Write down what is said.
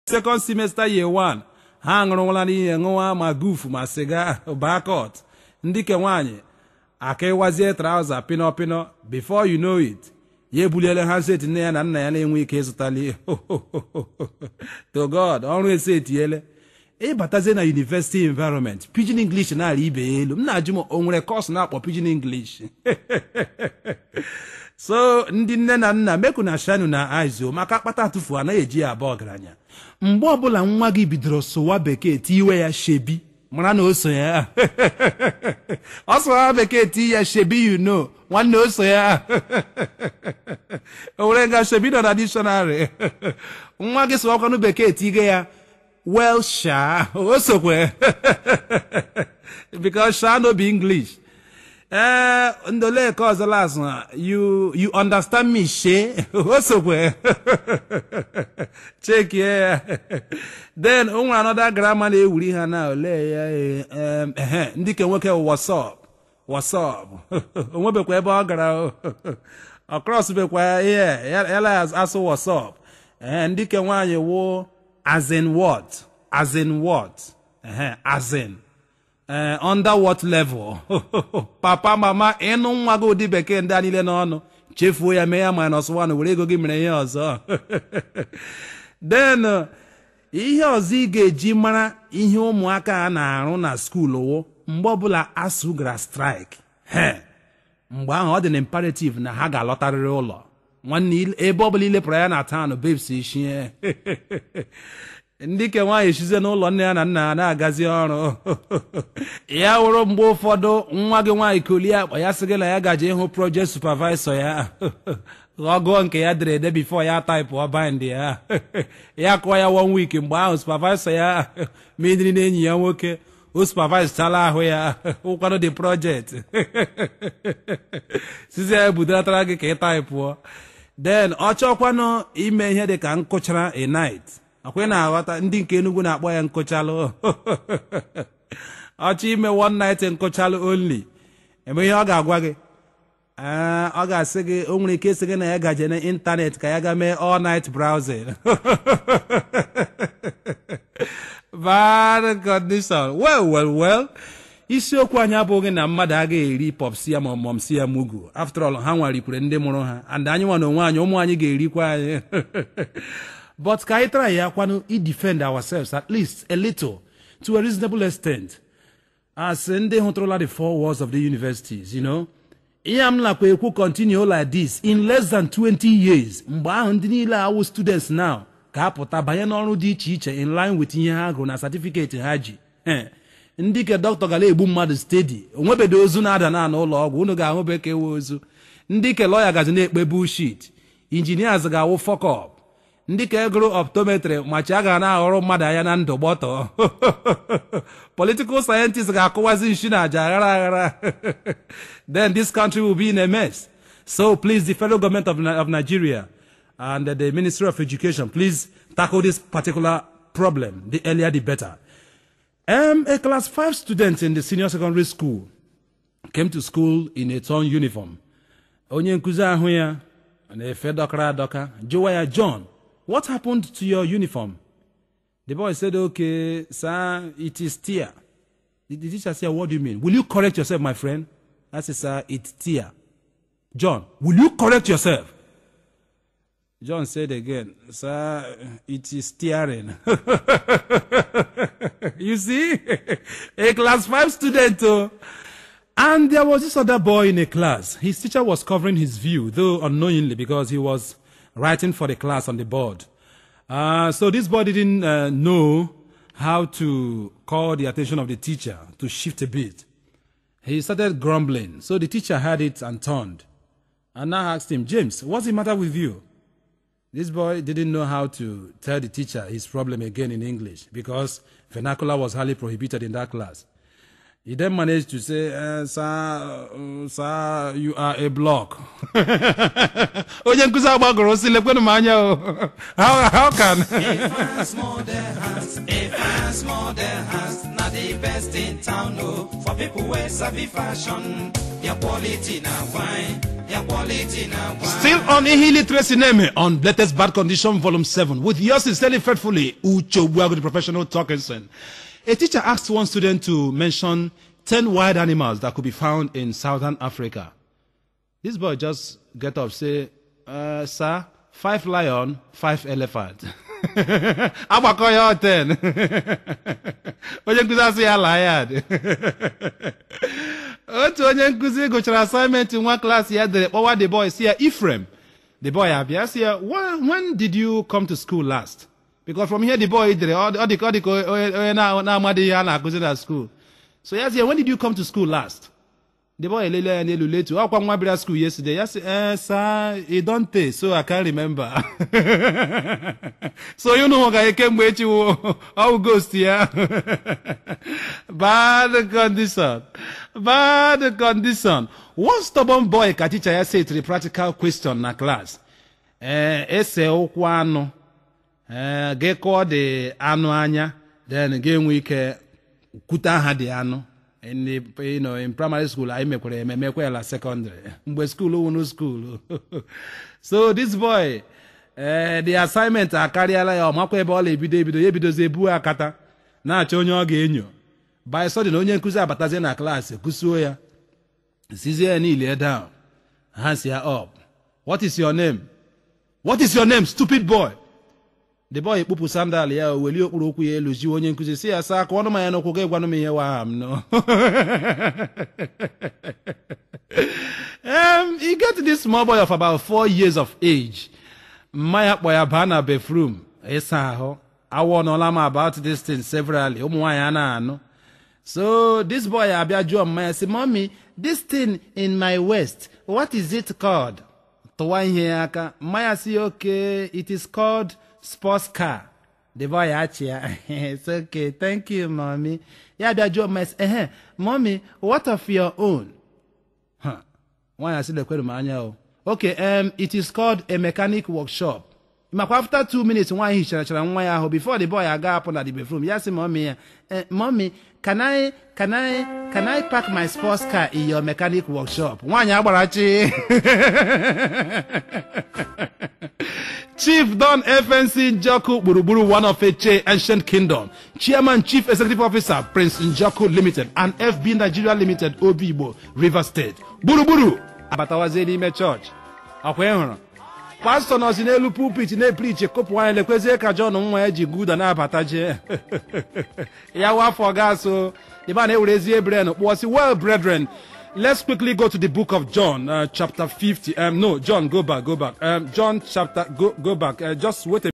Second semester year 1, ha ṅụrụnwala n'ihe, ṅụwa ma gufu ma siga bakọt. Ndị ke nwaanyị aka ịwazie trouser pịnọ pịnọ. Before you know it, ya ebuliela ha set nne ya na nna ya na-enwe ike ịzụtali. To God, ọrụ ese etinyele. Ịbatazie na university environment, pidgin English na-arị ibe ya elu. M na-ajụ m, o nwere course na-akpọ pidgin English? So ndị nne na nna, meku na shanu na aizo maka akpata atụfu anaghị eji ya aba ọgaranya. Mgbe ọbụla nwa gị bidoro sụwa bekee tiwe ya shebi, mara na o so ya. Ọ sụwa bekee ti ya shebi, you know, nwanne, o so ya. O were nga shebi nọ na dictionary. Nwa gị sụwakwanụ bekee tige ya well sha, o sokwe, because sha no be English. Ee, ndole ka ọzọ lazụ, you understand me she, o sokwe, check ya. Then o nwere another grammar na-ewuri ha na ole ya. Ehe, ndị ke nwoke, "What's up, what's up?" O nwebekwa ebe ọ gara, ọ cross bekwa ihe ya asụ "What's up?" Ee, ndị ke nwaanyị wụ "As in what? As in what?" Ehe, as in under what level? Papa, mama, ịnụ nwa gị ụdị bekee ndị a niile n'ọnụ, chefuo ya, mee ya minus one, were ego gị mere ihe ọzọ. Then ihe ọzọ ị ga-eji mara ihe ụmụaka a na-arụ na school wụ mgbe ọbụla ASUU gara strike. He mgbe ahụ, ọ dị na imperative na ha ga-alọtarịrị ụlọ. Nwanne, ebe ọbụla ilepụrụ ya na town, babes ishie. Ndị ke nwaanyị esizie n'ụlọ nne ya na nna ha na-agazi ọrụ ya. Wụrụ mgbe ụfọdụ nwa gị nwaanyị kolie akpa ya, sị gị na ya gaje ịhụ project supervisor ya, ọ gụọ nke ya dere ede before ya type bind ya, ya kụọ ya one week. Mgbe ahụ supervisor ya mmiri na enyi ya nwoke o supervise chala ahụ ya ụkwanụ the project sizi ya budatara gị ka ị type. Then ọ chọkwanụ ime ihe dị ka nkụchara a night, akwa ị na-aghọta, ndị nke Enugu na-akpọ ya nkụchalụ. Ọchọ ime one night nkụchalụ only, eme ihe ọ ga-agwa gị, ee, ọ ga-asị gị, o nwere ike ịsị gị na ya gaje na internet ka ya ga mee all night browsing. Bad condition. Well, well, well, isiokwu anyị abụghị na mmadụ agaghị eri popsi ya ma momsi ya mugu. After all, ha nwarikwere ndị mụrụ ha, and anyị nwa na onwe anyị, ụmụ anyị ga-erikwa anyị. But ka anyị try ya kwanụ i defend ourselves at least a little, to a reasonable extent, as ndị hụtụrụla the four walls of the universities. Ihe m nakwa ekwu, continue like this, in less than 20 years, mgbe ahụ ndị niile awụ students now ka apụta banye n'ọrụ dị iche iche in line with ihe ha gụrụ na certificate ha ji. Ndị ke dọkịta gara egbu mmadụ steady, onwebedo ozu na-ada na n'ụlọ ọgwụ, unu ga-ahụ bekee ewe ozu. Ndị ke lọya gazi na-ekpe bullshit. Engineers ga-awụ fuck up. Ndị ka gụrụ optometry machi a ga na-aghọrọ mmadụ anya na ndụ gbọtọ. Political scientists ga-akụwazi nshi na aja aghara aghara. Then this country will be in a mess. So please, the federal government of Nigeria and the Ministry of Education, please tackle this particular problem. The earlier the better. A class 5 student in the senior secondary school came to school in a torn uniform. Onye nkụzi ahụ ya na-efe dọkara adọka, jụwa ya, "John, what happened to your uniform?" The boy said, "Okay, sir, it is tear." The teacher said, "What do you mean? Will you correct yourself, my friend?" I said, "Sir, it's tear." "John, will you correct yourself?" John said again, "Sir, it is tearing." You see? A class 5 student. Oh. And there was this other boy in a class. His teacher was covering his view, though unknowingly, because he was writing for the class on the board. So this boy didn't know how to call the attention of the teacher to shift a bit. He started grumbling. So the teacher heard it and turned and now asked him, "James, what's the matter with you?" This boy didn't know how to tell the teacher his problem again in English because vernacular was highly prohibited in that class. He then managed to say, sir, sir, you are a block. Onye nkụzi agbagoro si lekwenụ m anya o. How can? Evans Model House, Evans Model House, na the best in town, oh. For people wey sabi fashion, their quality na fine, their quality na fine. Still on Ihe Illiteracy Name on Latest Bad Condition Volume 7 with yours sincerely, faithfully, Uche Ogbuagu, the professional Talkinson. A teacher asked one student to mention 10 wild animals that could be found in Southern Africa. This boy just get up, say, sir, 5 lion, 5 elephant. Agbakọ ya 10. Onye nkụzi asị ya laa ya dị. Otu onye nkụzi gụchara assignment nwa klaasị ya dere, kpọwa the boy, si ya, Ephraim. The boy abịa, si ya, "When did you come to school last?" Because from here the boy dere, ọ dị ka onye na-amadịghị ihe a na-akụzi na school. So ya sị ya, "When did you come to school last?" The boy elele ya n'elu letu ọkwa nwa bịara school yesterday. Ya sị, sir, e don tey, so I can't remember. So you know ka kemgbe echi wo ọwụ ghost ya. Bad condition, bad condition. One stubborn boy ka teacher ya setiri practical question na class. Ee, ese ụkwụ anụ, ee, gị kụọ dị anụ anya, then gị enwe ike kwute aha dị anụ. In the, you know, in primary school anyị mekwara ememekwa ya la secondary mgbe school wụnụ school. So this boy, the assignment akarịala ya, ọ makwa ebe ọ na-ebido ebido. Ya ebidozi ebu akata na-achọ onye ọ ga-enyo. By sudden, onye nkụzi abatazie na klaasị, kụsuo ya, sizie ya niile down, hands ya up. "What is your name? What is your name, stupid boy?" The boy ekpupụ sandal ya, o welie okpuru ụkwụ ya elu jiwe onye nkụzi, si ya, saa ka ọnụ m ya n'ụkwụ gị, gwanụ m ihe wa aha m nọ. He get this small boy of about 4 years of age. Mma ya kpọ ya baa na bathroom ịsa ahụ. Awọ nọla m about this thing severally. Ụmụ nwaanyị a na-anụ. So this boy abịa jụọ mma ya sị, "Mommy, this thing in my waist, what is it called?" Tụwa ihe ya aka. Mma ya sị, "Okay, it is called sports car." The boy achị ya, "It's okay, thank you, mommy." Ya bịa jụọ mma ya sị, "Ehe, mommy, what of your own?" Huh. Nwaanyị asị, "Lekwere m anya o. Okay, it is called a mechanic workshop." Makwa after 2 minutes nwaanyị hicharachara nwa ya ahụ. Before the boy aga apụ na the bathroom, ya sị mommy ya, "Mommy, can I park my sports car in your mechanic workshop?" Nwaanyị agbara chi. Chief Don FNC Njoku Gburugburu, one of Eche Ancient Kingdom, Chairman, Chief Executive Officer, Prince Njoku Limited and FB Nigeria Limited, Obigbo, River State. Gburugburu abatawazie n'ime chọọchị. Ọkwa ị hụrụ pastọ nọzi n'elu pulpit na-epreach, kụpụ anya lekwezie ka John nwa ya ji guda na-abata jee ya wafọ gas o. Ebe a na-ewerezie bren kpụọ sị, "Well, brethren, let's quickly go to the book of John, chapter 50." No, John, go back, go back. John chapter, go back. Just wait a